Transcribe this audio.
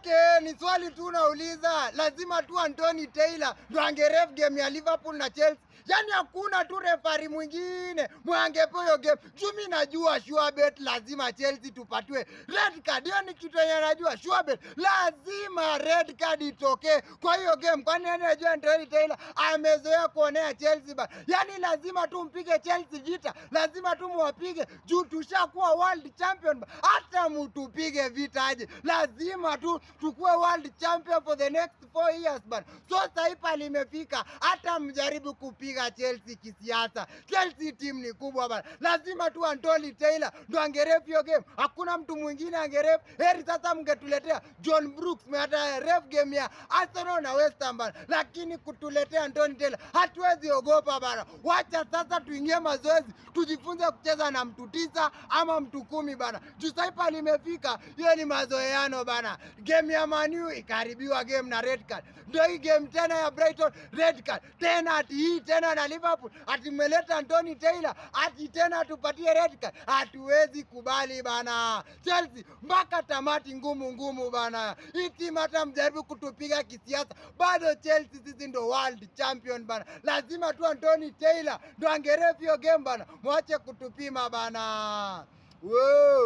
Okay, ni swali tu nauliza. Lazima tu Anthony Taylor ndo angeref game ya Liverpool na Chelsea. Yaani hakuna tu refari mwingine mwangepewa hiyo game. Juu mimi najua sure bet lazima Chelsea tupatiwe red card. Hiyo ni kitu yenye najua sure bet. Lazima red card itokee kwa hiyo game. Kwani nani anajua Anthony Taylor amezoea kuonea Chelsea ba. Yaani lazima tu mpige Chelsea vita. Lazima tu muwapige juu tushakuwa world champion ba. Hata mtupige vita aje, lazima tu tukue world champion for the next 4 years bana. So sasa pale imefika, hata mjaribu kupiga Chelsea kisiasa. Chelsea team ni kubwa bana, lazima tu Anthony Taylor ndo angeref hiyo game, hakuna mtu mwingine angeref. Heri sasa mngetuletea John Brooks hata ref game ya Arsenal na West Ham bana, lakini kutuletea Anthony Taylor hatuwezi ogopa bana. Wacha sasa tuingie mazoezi, tujifunze kucheza na mtu 9 ama mtu 10 bana. Juu sasa pale imefika, hiyo ni mazoeano bana. Game ya Man U ikaharibiwa game na red card, ndio hii game tena ya Brighton red card tena, ati hii tena na Liverpool, ati mmeleta Anthony Taylor, ati tena tupatie red card. Hatuwezi kubali bana. Chelsea mpaka tamati ngumu ngumu bana. Hii timu hata mjaribu kutupiga kisiasa, bado Chelsea sisi ndo world champion bana. Lazima tu Anthony Taylor ndo angeref hiyo game bana, mwache kutupima bana. Wow.